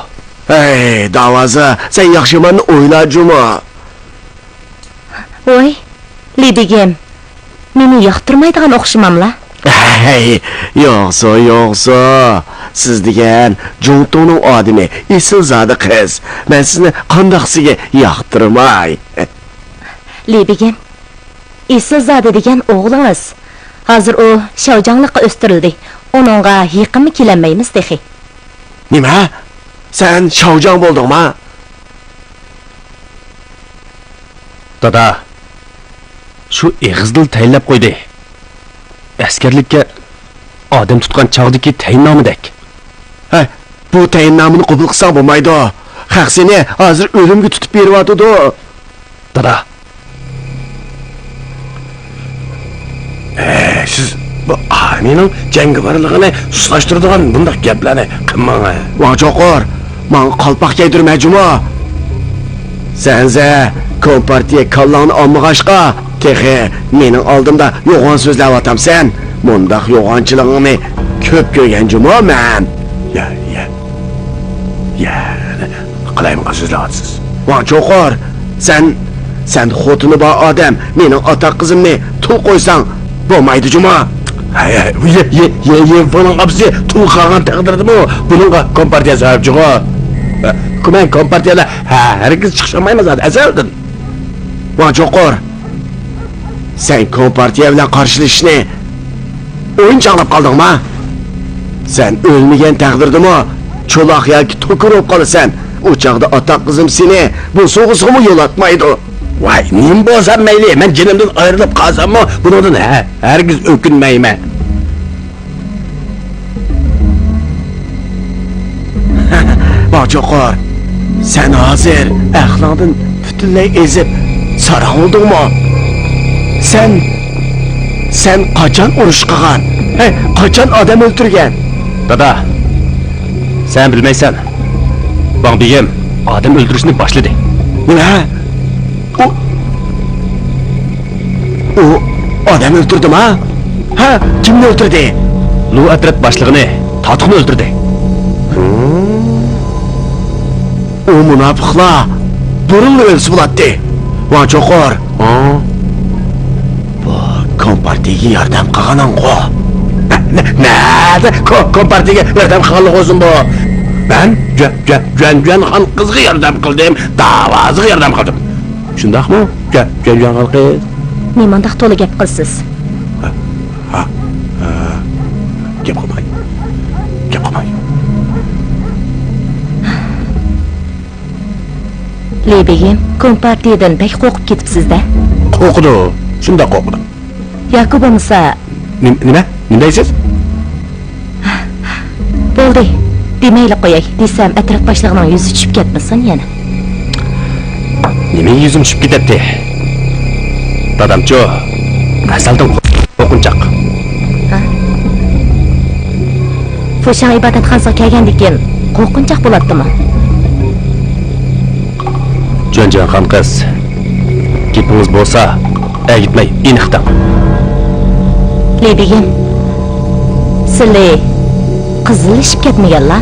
ھەي، داۋازى، سەن ياخشى ياماننى ئويلا جۇمۇ. ۋوي، لى بېگىم، مېنى ياقتۇرمايدىغان ئوخشىماملا؟ ھەي، يوقسۇ، يوقسۇ. سىز دېگەن جۇڭتۇڭنىڭ ئادىمى، ئېسىلزادە قىز. مەن سىزنى قانداقسىگە ياقتۇرماي؟ لى بېگىم، ئېسىلزادە دېگەن ئوغلىڭىز. ھازىر ئۇ شاۋجاڭلىققا ئۆستۈرۈلدى. ئۇنىڭغا يېقىنمۇ كېلەلمەيمىز تېخى. نېمە؟ سەن شاۋجاڭ بولدۇڭما؟ دادا، شۇ ئېغىزدىلا تەيىنلەپ قويدى. ئەسكەرلىككە ئادەم تۇتقان چاغدىكى تەيىننامىدەك. ھە، بۇ تەيىننامىنى قوبۇل قىلساڭ بولمايدۇ. خەق سېنى ھازىر ئۆلۈمگە تۇتۇپ بېرىۋاتىدۇ. دادا. ئەي، سىز بۇ ئارمىيىنىڭ جەڭگىۋارلىقىنى سۇسلاشتۇرىدىغان بۇنداق گەپلەرنى قىلماڭ. ۋاڭ چوقۇر، ماڭا قالپاق كىيدۈرمە جۇمۇ. سەنزە، كومپارتىيە كاللاڭنى ئالمىغاچقا، تېخى مېنىڭ ئالدىمدا يوغان سۆزلەۋاتامسەن. مۇنداق يوغانچىلىقىڭنى كۆپ كۆرگەن جۇمۇ مەن. يا، يا. يا، قالايمىقان سۆزلەۋاتىسىز. ۋاڭ چوقۇر، سەن، سەن خوتۇنى بار ئادەم، مېنىڭ ئاتاق قىزىمنى تۇل قويساڭ بولمايدۇ جۇما. ھەي، ھەي، يە، يە، يە، يە، بۇنىڭ ئاپىسى تۇل قالغان تەقدىردىمۇ بۇنىڭغا كومپارتىيە سەۋەبچىغۇ. كۈمەن كومپارتىيەلەر ھە، ھەرگىز چىقىشالمايمىز ئەزەلدىن. ۋاڭ چوقۇر، سەن كومپارتىيە بىلەن قارشىلىشىشنى ئويۇنچۇق ئاڭلاپ قالدىڭما؟ سەن ئۆلمىگەن تەقدىردىمۇ چولاق ياكى توكۇر بولۇپ قالىسەن. ئۇ چاغدا ئاتاق قىزىم سېنى بوسۇغىسىغىمۇ يولاتمايدۇ. ۋاي، نېمە بولسام مەيلى، مەن جېنىمدىن ئايرىلىپ قالساممۇ بۇنىڭدىن ھە، ھەرگىز ئۆكۈنمەيمەن. باغچوقۇر، سەن ھازىر ئەقلىڭدىن پۈتۈنلەي ئېزىپ، ساراڭ بولدۇڭمۇ؟ سەن، سەن قاچان ئۇرۇش قىلغان؟ ھەي، قاچان ئادەم ئۆلتۈرگەن؟ دادا، سەن بىلمەيسەن. ۋاڭ بېگىم ئادەم ئۆلتۈرۈشنى باشلىدى. نېمە؟ ئۇ، ئۇ ئادەم ئۆلتۈردىما؟ ھە، كىمنى ئۆلتۈردى؟ لۇ ئەترەت باشلىقىنى، تاتۇقنى ئۆلتۈردى. ئۇ مۇناپىقلار بۇرۇنلا ئۆلسە بولاتتى. ۋاڭ چوقۇر. ھا؟ بۇ كومپارتىيىگە ياردەم قىلغىنىڭغۇ؟ نە-، نە-، نەدە كو-، كومپارتىيىگە ياردەم قىلغانلىق بولسۇن بۇ؟ مەن جۈەن-، جۈەن-، جۈەن-، جۈەنخان قىزغا ياردەم قىلدىم، داۋاسىغا ياردەم قىلدىم. شۇنداقمۇ؟ جۈەن-، جۈەن-، جۈەنخان قىز. نېمانداق تولا گەپ قىلىسىز؟ ھا، ھا، ھا. گەپ قىلماي. گەپ قىلماي. لى بېگىم، كومپارتىيىدىن بەك قورقۇپ كېتىپسىز-دە. قورقىدۇ، شۇنداق قورقىدۇ. ياكى بولمىسا. نېم-، نېمە؟ نېمە دەيسىز؟ بولدى، دېمەيلا قوياي، دېسەم ئەترەت باشلىقىنىڭ يۈزى چۈشۈپ كەتمىسۇن يەنە. نېمە يۈزۈم چۈشۈپ كېتەتتى؟ دادامچۇ، ئەزەلدىن قورقۇنچاق. ھا؟ فۇشاڭ ئىبادەتخانىسىغا كەلگەندىكىن قورقۇنچاق بولاتتىمۇ؟ جۈەنجۈەنخان قىز، گېپىڭىز بولسا، ئەگىتمەي ئېنىق دەڭ. لى بېگىم، سىلى قىزىللىشىپ كەتمىگەنلا؟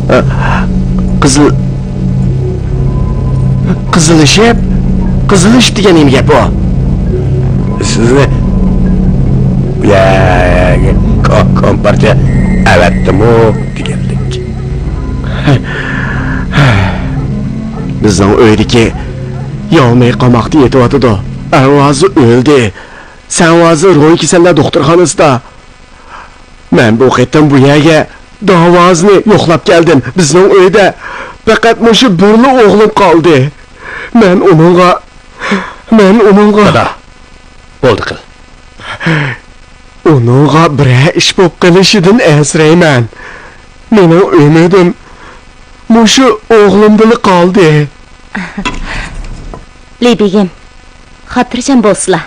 ئە، قىزىل، قىزىللىشىپ؟ قىزىللىشىپ دېگەن نېمە گەپ ئۇ؟ سىزنى بۇ يەرگە كو-، كومپارتىيە ئەۋەتتىمۇ دېگەنلىك. بىزنىڭ ئۆيدىكى ياۋمېي قاماقتا يېتىۋاتىدۇ. ئەرۋازى ئۆلدى. سەنۋازى روھىي كېسەللەر دوختۇرخانىسىدا. مەن بۇ قېتىم بۇ يەرگە داۋازىنى يوقلاپ كەلدىم. بىزنىڭ ئۆيدە پەقەت مۇشۇ بىرلا ئوغلۇم قالدى. مەن ئۇنىڭغا، مەن ئۇنىڭغا. دادا، بولدى قىل. ئۇنىڭغا بىرەر ئىش بولۇپ قېلىشىدىن ئەنسىرەيمەن. مېنىڭ ئۈمىدىم مۇشۇ ئوغلۇمدىلا قالدى. لى بېگىم، خاتىرجەم بولسىلا.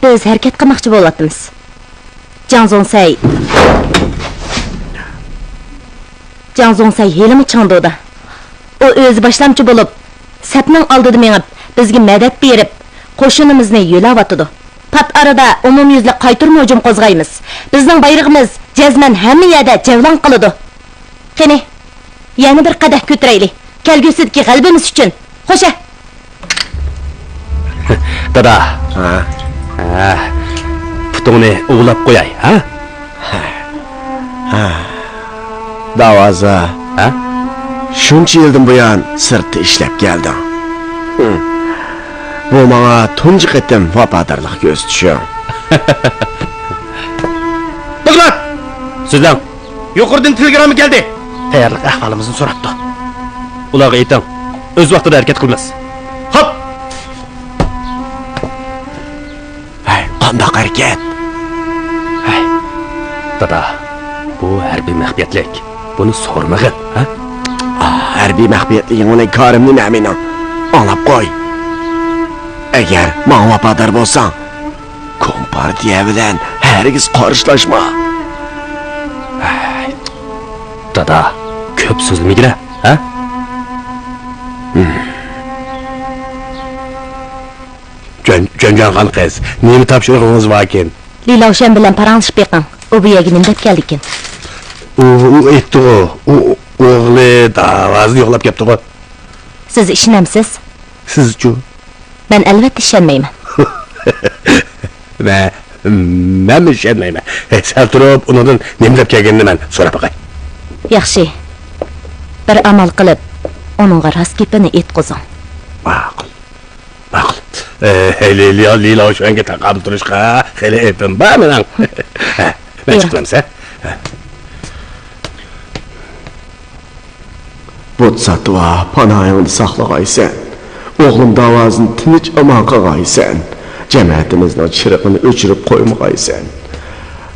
بىز ھەرىكەت قىلماقچى بولۇۋاتىمىز. جاڭ زۇڭسەي. جاڭ زۇڭسەي ھېلىمۇ چىڭدۇدا. ئۇ ئۆزى باشلامچى بولۇپ، سەپنىڭ ئالدىدا مېڭىپ، بىزگە مەدەت بېرىپ، قوشۇنىمىزنى يۆلەۋاتىدۇ. پات ئارىدا ئومۇميۈزلۈك قايتۇرما ھۇجۇم قوزغايمىز. بىزنىڭ بايرىقىمىز جەزمەن ھەممە يەردە جەۋلان قىلىدۇ. قېنى، يەنە بىر قەدەھ كۆتۈرەيلى. كەلگۈسىدىكى غەلىبىمىز ئۈچۈن. خوشە! دادا. ھە؟ ھە، پۇتۇڭنى ئۇۋىلاپ قوياي، ھە؟ ھە. داۋازا. ھە؟ شۇنچە يىلدىن بۇيان سىرتتا ئىشلەپ كەلدىڭ. بۇ ماڭا تۇنجى قېتىم ۋاپادارلىق كۆرسىتىشىڭ. توختاڭ! سۆزلەڭ! يۇقىرىدىن تېلېگرامما كەلدى. تەييارلىق ئەھۋالىمىزنى سوراپتۇ. ئۇلارغا ئېيتىڭ، ئۆز ۋاقتىدا ھەرىكەت قىلىمىز. خوپ! ھەي، قانداق ھەرىكەت؟ ھەي، دادا، بۇ ھەربىي مەخپىيەتلىك. بۇنى سورىمىغىن، ھە؟ ئا، ھەربىي مەخپىيەتلىك يېڭىلىك كارىمنى نەمىنىڭ؟ ئاڭلاپ قوي. ئەگەر ماڭا ۋاپادار بولساڭ، كومپارتىيە بىلەن ھەرگىز قارشىلاشما. ھەي، دادا، كۆپ سۆزلىمىگىنە، ھە؟ جۆن-، جۆنجۆنخان قىز، نېمە تاپشۇرۇقىڭىز باركىن؟ لى لاۋشەن بىلەن پاراڭلىشىپ بېقىڭ. ئۇ بۇ يەرگە نېمە دەپ كەلدىكىن؟ ئۇ، ئۇ ئېيتتىغۇ، ئۇ، ئوغلى داۋازىنى يوقلاپ كەپتىغۇ. سىز ئىشىنەمسىز؟ سىزچۇ؟ مەن ئەلۋەتتە ئىشەنمەيمەن. مەن، مەنمۇ ئىشەنمەيمەن. سەل تۇرۇپ، ئۇنىڭدىن نېمە دەپ كەلگىنىنى مەن سوراپ باقاي. ياخشى. بىر ئامال قىلىپ، ئۇنىڭغا راست گېپىنى ئېيتقۇزۇڭ. ماقۇل. ماقۇل. ئە، لى، لى، لى لاۋشۈەنگە تاقابىل تۇرۇشقا خېلى ئېپىم بار مېنىڭ. ھە، مەن بۇيرۇڭ. چىقىمەن، ھە؟ ھە. بوتساتۋا، پاناھىڭدا ساقلىغايسەن. ئوغلۇم داۋازىنى تىنچ ئامان قىلغايسەن. جەمەتىمىزنىڭ چىرىغىنى ئۆچۈرۈپ قويمىغايسەن.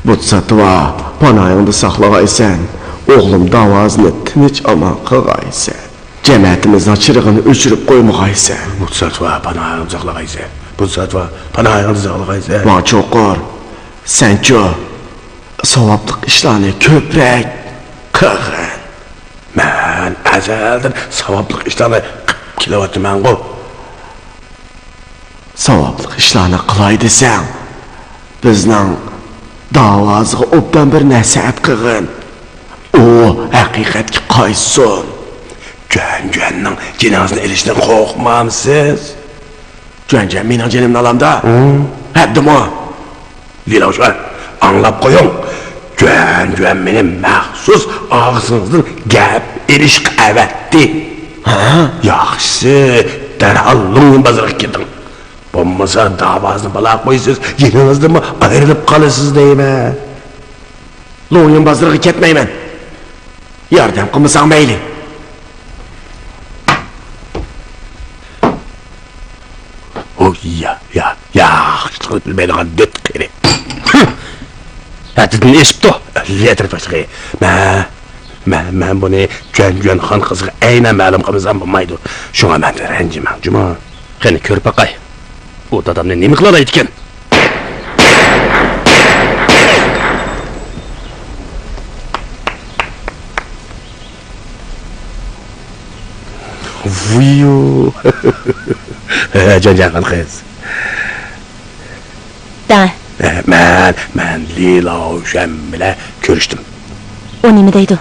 بوتساتۋا، پاناھىڭدا ساقلىغايسەن. ئوغلۇم داۋازىنى تىنچ ئامان قىلغايسەن. جەمەتىمىزنىڭ چىرىغىنى ئۆچۈرۈپ قويمىغايسەن. بوتساتۋا، پاناھىڭدا ساقلىغايسەن. بوتساتۋا، پاناھىڭدا ساقلىغايسەن. ۋاڭ چوقۇر، سەنچۇ ساۋابلىق ئىشلارنى كۆپرەك قىلغىن. مەن ئەزەلدىن ساۋابلىق ئىشلارنى قىلىپ كېلىۋاتىمەنغۇ. ساۋابلىق ئىشلارنى قىلاي دېسەڭ، بىزنىڭ داۋازىغا ئوبدان بىر نەسىھەت قىلغىن. ئۇ ھەقىقەتكە قايتسۇن. جۈەنجۈەننىڭ جېنىڭىزنى ئېلىشىدىن قورقمامسىز؟ جۈەنجۈەن مېنىڭ جېنىمنى ئالامدا؟ ھە؟ ھەددىمۇ؟ لى لاۋشۈەن، ئاڭلاپ قويۇڭ. جۈەنجۈەن مېنى مەخسۇس ئاغزىڭىزدىن گەپ ئېلىشقا ئەۋەتتى. ھە؟ ياخشىسى، دەرھال لۇڭيىن بازىرىغا كېتىڭ. بولمىسا داۋازىنى بالا قويىسىز، جېنىڭىزدىنمۇ ئايرىلىپ قالىسىز دەيمەن. لۇڭيىن بازىرىغا كەتمەيمەن. ياردەم قىلمىساڭ مەيلى. ئۇ يا، يا، ياخشىلىقنى بىلمەيدىغان دۆت قېرى. ھەددىدىن ئېشىپتۇ. لەتىر باشلىقى. مە، مە، مەن بۇنى جۈەنجۈەن خان قىزىغا ئەينەن مەلۇم قىلمىسام بولمايدۇ. شۇڭا مەندىن رەنجىمەڭ، جۇمۇ. قېنى، كۆرۈپ باقاي، ئۇ دادامنى نېمە قىلالايدىكەن؟ ۋۇيۇ! جۈەنجۈەن خان قىز. دەڭە. مەن، مەن لى لاۋشۈەن بىلەن كۆرۈشتۈم. ئۇ نېمە دەيدۇ؟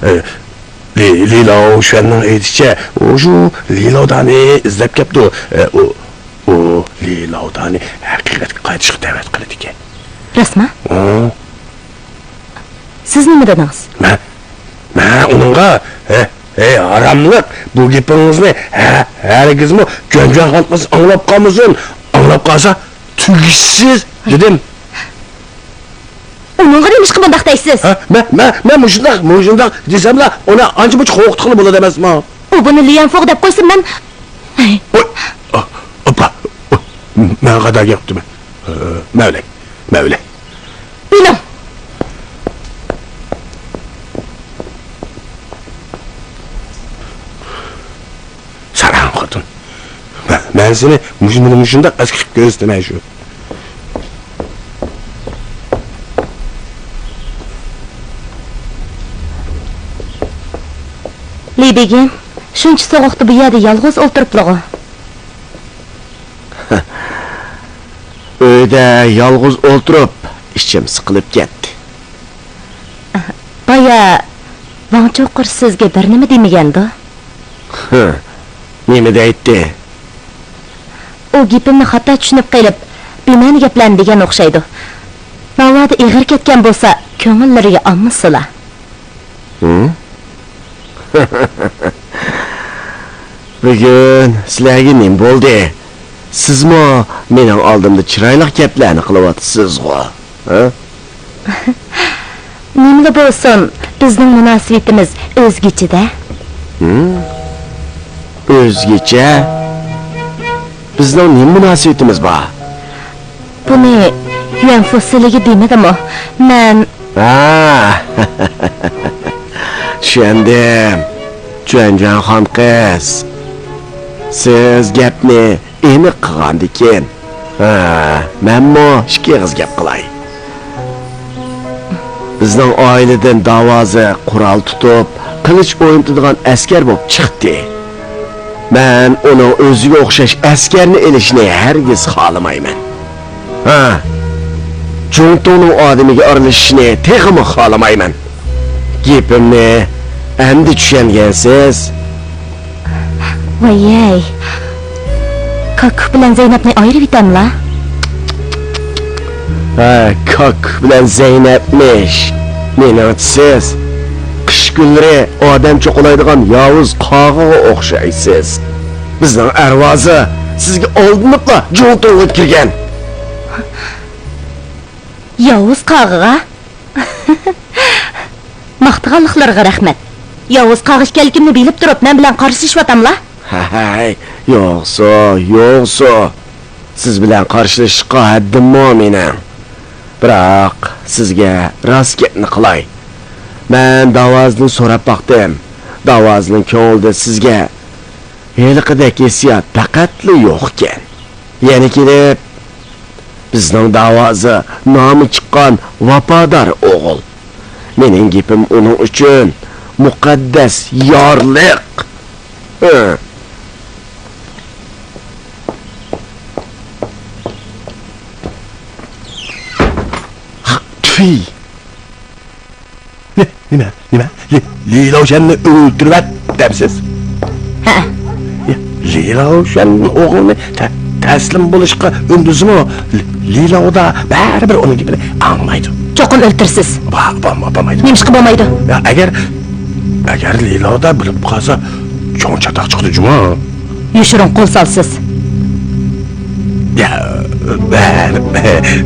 لى، لى لاۋشۈەننىڭ ئېيتىشىچە، ئۇ شۇ لى لاۋدانى ئىزدەپ كەپتۇ. ئۇ، ئۇ لى لاۋدانى ھەقىقەتكە قايتىشقا دەۋەت قىلىدىكەن. راستمۇ؟ ھە. سىز نېمە دېدىڭىز؟ مەن، مەن ئۇنىڭغا، ھە، ھەي، ھاراملىق، بۇ گېپىڭىزنى ھە، ھەرگىزمۇ جۈەنجۈەن خان قىز ئاڭلاپ قالمىسۇن. ئاڭلاپ قالسا، تۈگىشىسىز، دېدىم. ئۇنىڭغا نېمىشقا مۇنداق دەيسىز؟ ھە؟ مەن، مەن، مەن مۇشۇنداق، مۇشۇنداق دېسەملا، ئۇنى ئانچە-مۇنچە قورقۇتقىلى بولىدۇ ئەمەسمۇ؟ ئۇ بۇنى ليەنفوغ دەپ قويسا، مەن. ھەي. ۋوي! ئا، ئاپا! مەن خاتا گەپ قىپتىمەن. مەۋلەي، مەۋلەي. مېنىڭ. ساراڭ خوتۇن. مەن، مەن سېنى مۇشۇندىن مۇشۇنداق ئەسكىتىپ كۆرسىتىمەن شۇ. لى بېگىم، شۇنچە سوغۇقتا بۇ يەردە يالغۇز ئولتۇرۇپلىغۇ؟ ئۆيدە يالغۇز ئولتۇرۇپ، ئىچىم سىقىلىپ كەتتى. بايا ۋاڭ چوقۇر سىزگە بىر نېمە دېمىگەندۇ؟ نېمە دەيتتى؟ ئۇ گېپىمنى خاتا چۈشىنىپ قېلىپ، بىمەنە گەپلەرنى دېگەن ئوخشايدۇ. ناۋادا ئېغىر كەتكەن بولسا، كۆڭۈللىرىگە ئالمىسىلا. ھىم؟ بۈگۈن سىلەرگە نېمە بولدى؟ سىزمۇ مېنىڭ ئالدىمدا چىرايلىق گەپلەرنى قىلىۋاتىسىزغۇ، ھە؟ نېمىلا بولسۇن، بىزنىڭ مۇناسىۋىتىمىز ئۆزگىچە-دە. ھىم؟ ئۆزگىچە؟ بىزنىڭ نېمە مۇناسىۋىتىمىز بار؟ بۇنى يۈەنفۇ سىلىگە دېمىدىمۇ؟ مەن. ھا، چۈشەندىم. جۈەنجۈەن خان قىز، سىز گەپنى ئېنىق قىلغاندىكىن، ھە، مەنمۇ ئىككى ئېغىز گەپ قىلاي. بىزنىڭ ئائىلىدىن داۋازى قورال تۇتۇپ، قىلىچ ئوينىتىدىغان ئەسكەر بولۇپ چىقتى. مەن ئۇنىڭ ئۆزىگە ئوخشاش ئەسكەرنى ئېلىشىنى ھەرگىز خالىمايمەن. ھە، جۇڭتۇڭنىڭ ئادىمىگە ئارىلىشىشىنى تېخىمۇ خالىمايمەن. گېپىمنى ئەمدى چۈشەنگەنسىز؟ ۋايەي، كاككۇك بىلەن زەينەپنى ئايرىۋېتەملا؟ ھە، كاككۇك بىلەن زەينەپمىش. مېنىڭچە سىز قىش كۈنلىرى ئادەم چوقۇلايدىغان ياۋۇز قاغىغا ئوخشايسىز. بىزنىڭ ئەرۋازى سىزگە ئالدىنىپلا جۇڭتۇڭغا كىرگەن. ياۋۇز قاغىغا؟ ماختىغانلىقلىرىغا رەھمەت. ياۋۇز قاغا ئىكەنلىكىمنى بىلىپ تۇرۇپ، مەن بىلەن قارشىلىشىۋاتاملا؟ ھەي، يوقسۇ، يوقسۇ. سىز بىلەن قارشىلىشىشقا ھەددىممۇ مېنىڭ. بىراق، سىزگە راست گەپنى قىلاي. مەن داۋازىدىن سوراپ باقتىم. داۋازىنىڭ كۆڭلىدە سىزگە ھېلىقىدەك ھېسسىيات پەقەتلا يوقكەن. يەنە كېلىپ، بىزنىڭ داۋازى نامى چىققان ۋاپادار ئوغۇل. مېنىڭ گېپىم ئۇنىڭ ئۈچۈن مۇقەددەس يارلىق. ھە. تۈي. نېمە، نېمە؟ لى-، لى لاۋشەننى ئۆلتۈرۈۋەت دەمسىز؟ ھە. يا، لى لاۋشەن ئوغلىنى تە-، تەسلىم بولۇشقا ئۈندىسىمۇ، لى-، لى لاۋدا بەرىبىر ئۇنىڭ گېپىنى ئاڭلىمايدۇ. چوقۇم ئۆلتۈرىسىز. با-، بولما-، بولمايدۇ. نېمىشقا بولمايدۇ؟ يا، ئەگەر، ئەگەر لى لاۋدا بىلىپ قالسا، چوڭ چاتاق چىقىدۇ جۇمۇ. يوشۇرۇن قول سالىسىز. يا،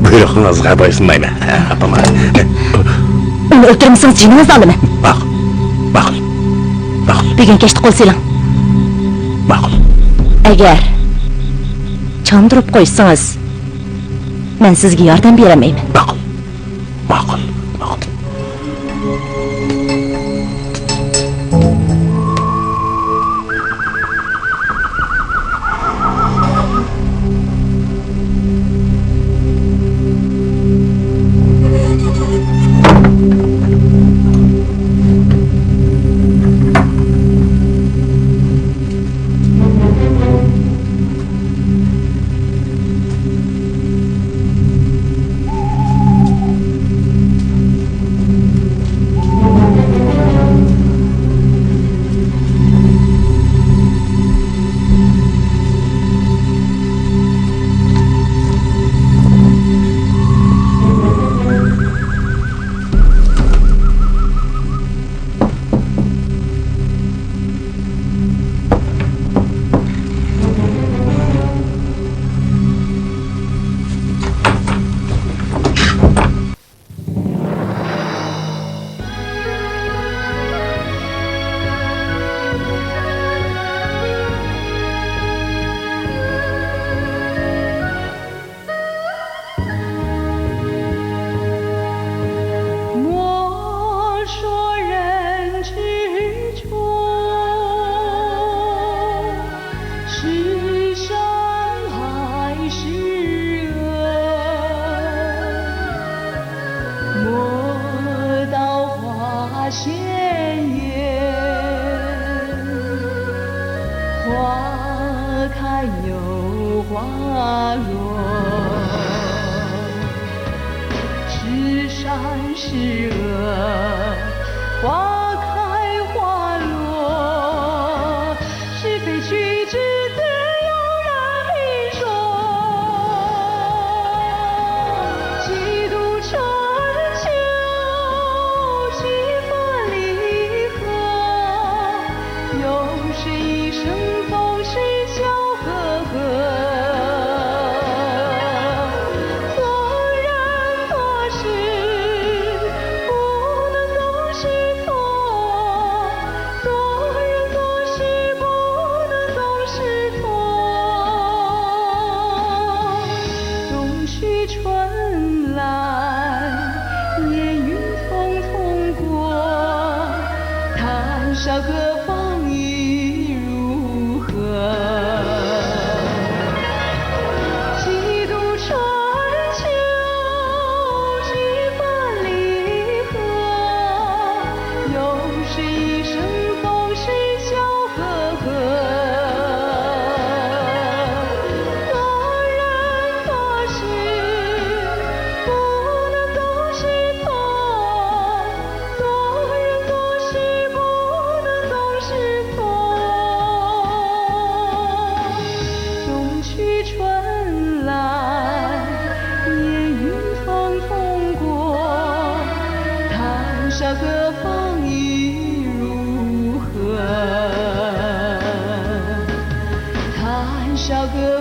بۇيرۇقىڭىزغا بويسۇنمايمەن، ئاپام. ئۇنى ئۆلتۈرمىسىڭىز، جېنىڭىزنى ئالىمەن. ماقۇل، ماقۇل، ماقۇل. بۈگۈن كەچتە قول سېلىڭ. ماقۇل. ئەگەر چاندۇرۇپ قويسىڭىز، مەن سىزگە ياردەم بېرەلمەيمەن. ماقۇل، ماقۇل، ماقۇل. 山下个方意如何？谈笑个